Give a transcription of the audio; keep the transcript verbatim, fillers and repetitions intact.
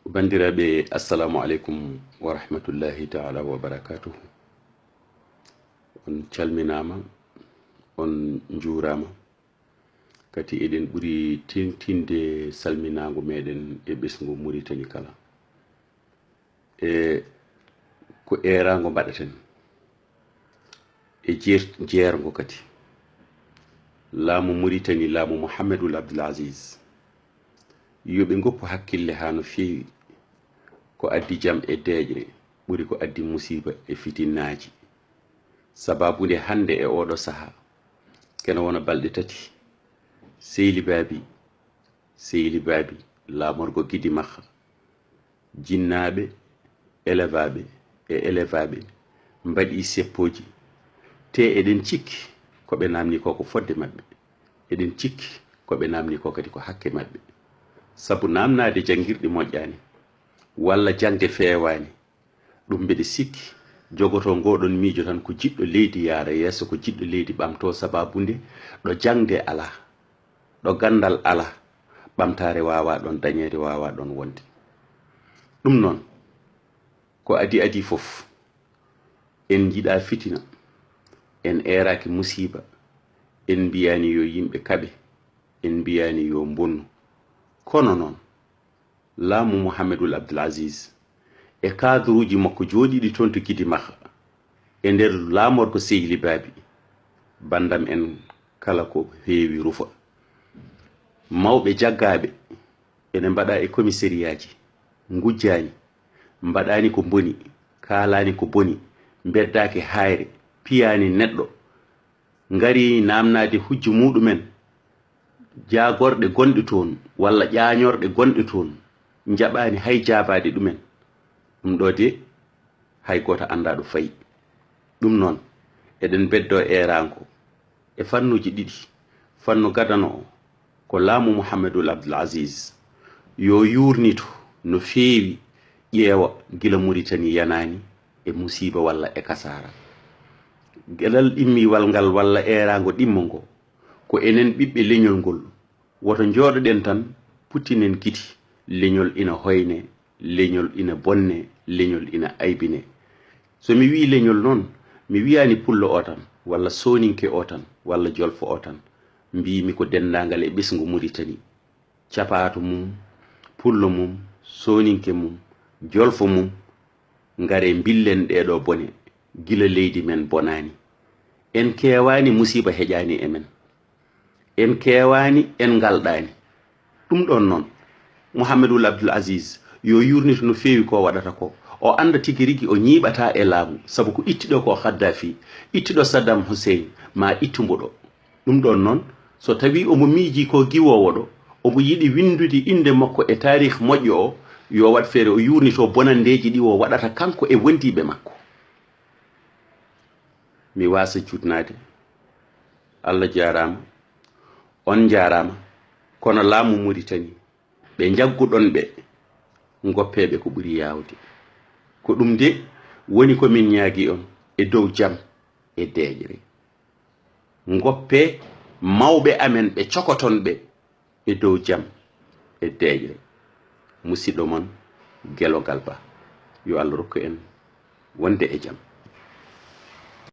Banndiraaɓe, assalamu aleykum wa rahmatullahi taala wa barakatuhu. On calminaama, on njuuraama. Kadi eɗen ɓuri teeŋtinde salminaango meɗen e ɓesngu Muritani kala. E ko eeraango mbaɗaten. E jeer-, jeerngo kadi. Laamu Muritani, laamu Muhammedul Abdul Aziz. Yo ɓe ngoppu hakkille haa no feewi. Ko addi jam e deeƴre ɓuri ko addi musiiba e fitinnaaji. Sabaabu nde hannde e ooɗo sahaa, kene wona balɗe tati, Seyli Baabi, Seyli Baabi, laamorgo Gidi Maxa, jinnaaɓe, elevaaɓe e elevaaɓe mbaɗi seppooji, te eɗen cikki ko ɓe naamni ko ko fodde maɓɓe, eɗen cikki ko ɓe naamni ko kadi ko hakke maɓɓe. Sabu naamnaade janngirɗi moƴƴaani, walla jaŋde feewaani, ɗum mbeɗe sikki jogotoo ngooɗoon miijo tan ko jiɗɗo leydi yaara yeeso, ko jiɗɗo leydi ɓamtoo, sabaabu nde ɗo jaŋde alaa, ɗo ganndal alaa, ɓamtaare waawaa ɗoon dañeede, waawaa ɗoon wonde. Ɗum noon, ko adii adii fof, en njiɗaa fitina, en eeraaki musiiba, en mbiyaani yo yimɓe kaɓe, en mbiyaani yo mbonnu. Kono noon, laamu Muhammedul Abdul Aziz e cadre uji makko jooɗiiɗi toon to Gidi Maxa, e nder laamorgo Seyli Baabi, banndam en kala ko heewi rufa. Mawɓe jaggaaɓe ene mbaɗa e komiseriyaaji, ngujjaani, mbaɗaani ko mboni, kaalaani ko boni, mbeddaaki haayre, piyaani neɗɗo, ngari naamnaade hujju muuɗum en, jaagorɗe gonɗe toon walla ƴaañorɗe gonɗe toon njaɓaani hay jaabaade ɗum en. Ɗum ɗo de, hay gooto anndaa ɗo fayi. Ɗum noon, eɗen mbeddoo eeraango e fannuuji ɗiɗi. Fannu gadano o, ko laamu Muhammedul Abdul Aziz, yo yuurnito no feewi, ƴeewa gila Muritani yanaani e musiiba walla e kasaara. Gelal ɗimmiwal ngal walla eeraango ɗimmo ngo, ko enen ɓiɓɓe leñol ngol. Woto njooɗoɗen tan, puttinen gite, leñol ina hoyne, leñol ina bonne, leñol ina aybine. So mi wii leñol noon, mi wiyaani pullo o tan, walla sooninke o tan, walla jolfo o tan. Mbiimi ko denndaangal e ɓesngu Muritani. Capaato mum, pullo mum, sooninke mum, jolfo mum, ngaree mbillen ɗee ɗoo bone, gila leydi men bonaani. En keewaani, musiiba heƴaani e men. En keewaani, en ngalɗaani. Ɗum ɗoon noon, Muhammedul Abdul Aziz, yo yuurnito no feewi ko waɗata ko. O annda tigi rigi o ñiiɓataa e laamu, sabu ko ittuɗo ko Khaddafi, ittuɗo Saddam Hussein, maa ittu mboɗo. Ɗum ɗoon noon, so tawii omo miijii ko giwoowo ɗo, omo yiɗi winndude innde makko e taarih moƴƴo o, yo waɗ feere o yuurnito bonanndeeji ɗi o waɗata kanko e wondiiɓe makko. Mi waasa juutnaade. Allah jaaraama, on njaaraama, kono laamu Muritani, ɓe njagguɗon ɓe, ngoppee ɓe ko ɓuri yaawde. Ko ɗum de woni ko min ñaagii on e dow jam e deeƴre. Ngoppee mawɓe amen ɓe cokoton ɓe e dow jam e deeƴre. Musidɗo mon Gelo Galba, yo Allah rokku en wonde e jam.